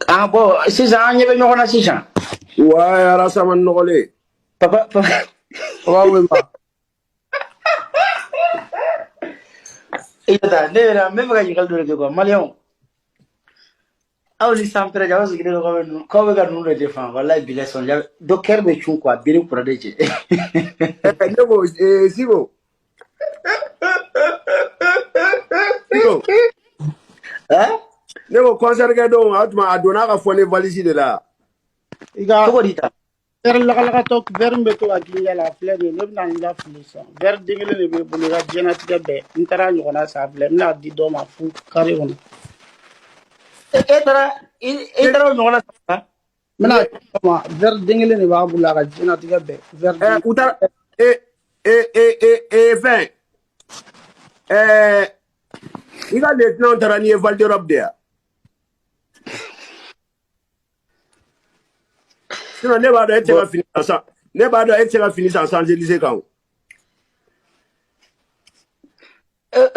Ah bon, sisan an ɲɛ bɛ ɲɔgɔn na sisan. Ouais, Arasama nɔgɔlen. Papa, papa. Papa Wemba. I ta ne yɛrɛ n bɛ fɛ ka ɲininkali dɔ de kɛ quoi, maliyɛnw. Aw ni san pɛrɛ aw sigilen don k'aw bɛ ninnu k'aw bɛ ka ninnu de défend, walayi bilayi sɔnja dɔ kɛri bɛ cun quoi, bere kura de cɛ. Ne ko Siko. Siko. Hein? Ne ko concert kɛ don, a tuma a donna a ka fɔ ne valise de la. I ka Cogo di ta? verre lakalakatɔ, verre min bɛ to ka girin la, a filɛ nin ye, ne bɛna n lafili sisan. Verre den kelen de b'e bolo i ka diɲɛlatigɛ bɛɛ. N taara a ɲɔgɔnna san, a filɛ, n bɛna di dɔ ma fu kare kɔnɔ. E taara i taara o ɲɔgɔnna san? N bɛna di dɔ ma, verre den kelen de b'a bolo a ka diɲɛlatigɛ bɛɛ. Verre den U taara fɛn i ka lieutenant taara n'i ye Val d'Europe de ya. Sinon ne b'a dɔn e tɛ se ka fini san san, ne b'a dɔn e tɛ se ka fini san Champs-Élysées kan o.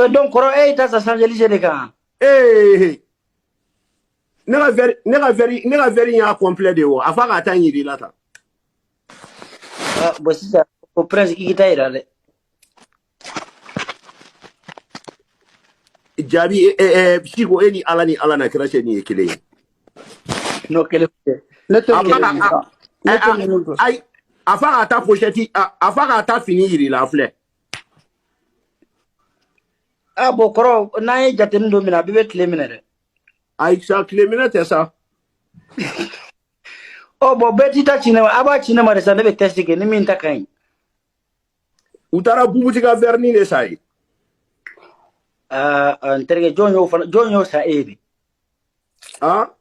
Donc kɔrɔ e y'i ta san Champs-Élysées de kan? Ee, ne ka verre y'a complet de ye o, a f'a k'a ta ɲiri i la tan. Ah, bon sisan o prince k'i ta yira dɛ. Jaabi Siko, e ni Ala ni Ala na kira cɛ nin ye kelen ye. N'o kelen tɛ. Ne tɛ A ninnu fa dɔn. ka Ne tɛ ninnu dɔn. Ayi, a fa k'a ta pochette, a fa k'a ta fini yiri la, a filɛ. Ah bon kɔrɔ, n'an ye jatenin don min na, a bɛɛ bɛ tile minɛ dɛ. Ayi sa, tile minɛ tɛ sa. Ɔ bon, bɛɛ t'i ta ci ne ma, a b'a ci ne ma de sa, ne bɛ test kɛ ni min ta ka ɲi. U taara bubuti ka vernis de san ye. Ah, n terikɛ, jɔn y'o fana, jɔn y'o san e ye de? Ah.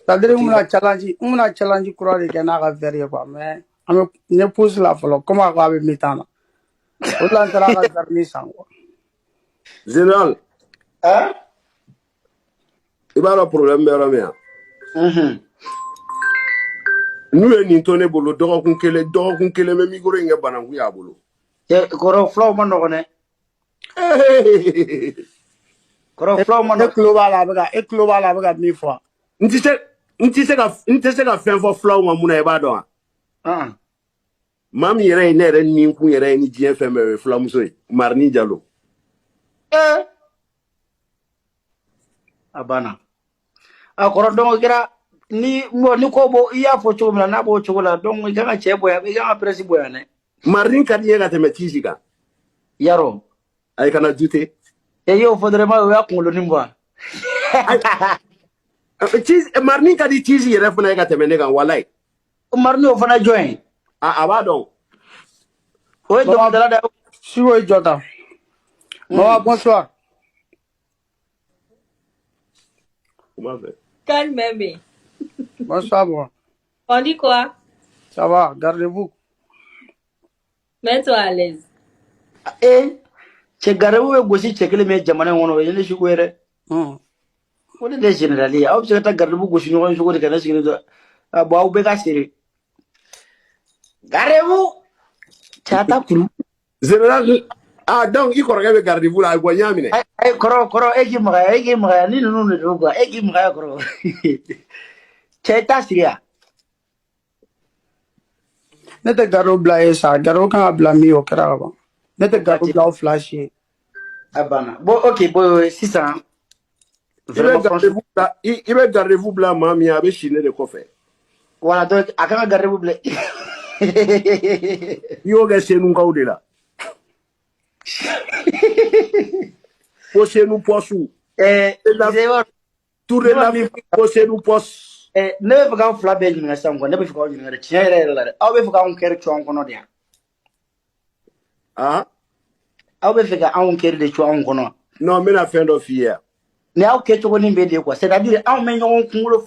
C'est-à-dire n bɛna challenge kura de kɛ n'a ka verre ye quoi, mais an bɛ n ye pause la fɔlɔ, komi a ko a bɛ mi-temps na. O de la n taara a ka vernis san quoi. Général. Ah? I b'a dɔn problème bɛ yɔrɔ min na? Mhm. N'u ye nin to ne bolo dɔgɔkun kelen, dɔgɔkun kelen bɛ micro in kɛ bananku y'a bolo. Cɛ kɔrɔ, fulaw ma nɔgɔn dɛ. Kɔrɔ, fulaw ma E nɔgɔn. tulo b'a la, a bɛ ka e tulo b'a la, a bɛ ka min fɔ. N tɛ se ka fɛn fɔ fulaw ma mun na, i b'a dɔn wa? Ah. Maa min yɛrɛ ye ne yɛrɛ ninkun yɛrɛ ye ni diɲɛ fɛn bɛɛ ye, fulamuso ye, Marini Jalo. Eh. A banna. A kɔrɔ, donc kɛra ni bon, ni ko bo i y'a fɔ cogo min na, n'a b'o cogo la, donc i kan ka cɛ bonya, i kan ka presse bonya dɛ. Marini ka di n ye ka tɛmɛ Tisi kan. Yarɔ. Ayi, kana jute. E y'o fɔ dɔrɔn, o y'a kunkolonin bɔ a. Tisi, Marini ka di Tisi yɛrɛ fana ye ka tɛmɛ ne kan, walayi. Marini o fana jɔn ye? A b'a dɔn. O ye dɔnkilidala dɛ. Siko, i jɔ tan. Maman, bonsoir. Kuma fɛ. Calme, mais. Bonsoir, bon. On dit quoi? Ça va, gardez-vous. Mets-toi à l'aise. Eh, cɛ garibu bɛ gosi cɛ kelen min ye jamana in kɔnɔ, o ye ne siko ye dɛ. O de tɛ général ye. Aw bɛ se ka taa garibu gosi ɲɔgɔn ye cogo di ka ne sigilen to? Ah bon, aw bɛɛ ka seere. Garibu cɛ a ta kuru. Général, ah donc i kɔrɔkɛ bɛ garde-vous la, bon n y'a minɛ. Ayi kɔrɔ, kɔrɔ, e k'i magaya, e k'i magaya ni ninnu de don quoi, e k'i magaya kɔrɔ. Cɛ i t'a siri yan. Ne tɛ garibu bila ye sa, garibu kan ka bila min, o kɛra ka ban. Ne tɛ garibu bila aw fila si ye. A banna. Bon ok, bon sisan. I bɛ Vraiment franchement. garde-vous bila, i bɛ garde-vous bila maa min ye, a bɛ si ne de kɔfɛ. Voilà, donc a kan ka garibu bila. I y'o kɛ Senukaw de la. Ko Senu pɔsu. Tour de l'Afrique ko Senu pɔs. Ne bɛ fɛ k'aw fila bɛɛ ɲininka sisan quoi, ne bɛ fɛ k'aw ɲininka dɛ, tiɲɛ yɛrɛ yɛrɛ la dɛ, aw bɛ fɛ k'anw kɛri cu an kɔnɔ de yan? Ah. Aw bɛ fɛ ka anw kɛri de cu anw kɔnɔ? Non, n bɛna fɛn dɔ f'i ye yan. Ni aw kɛcogo nin bɛ de quoi, c'est à dire anw bɛ ɲɔgɔn kunkolo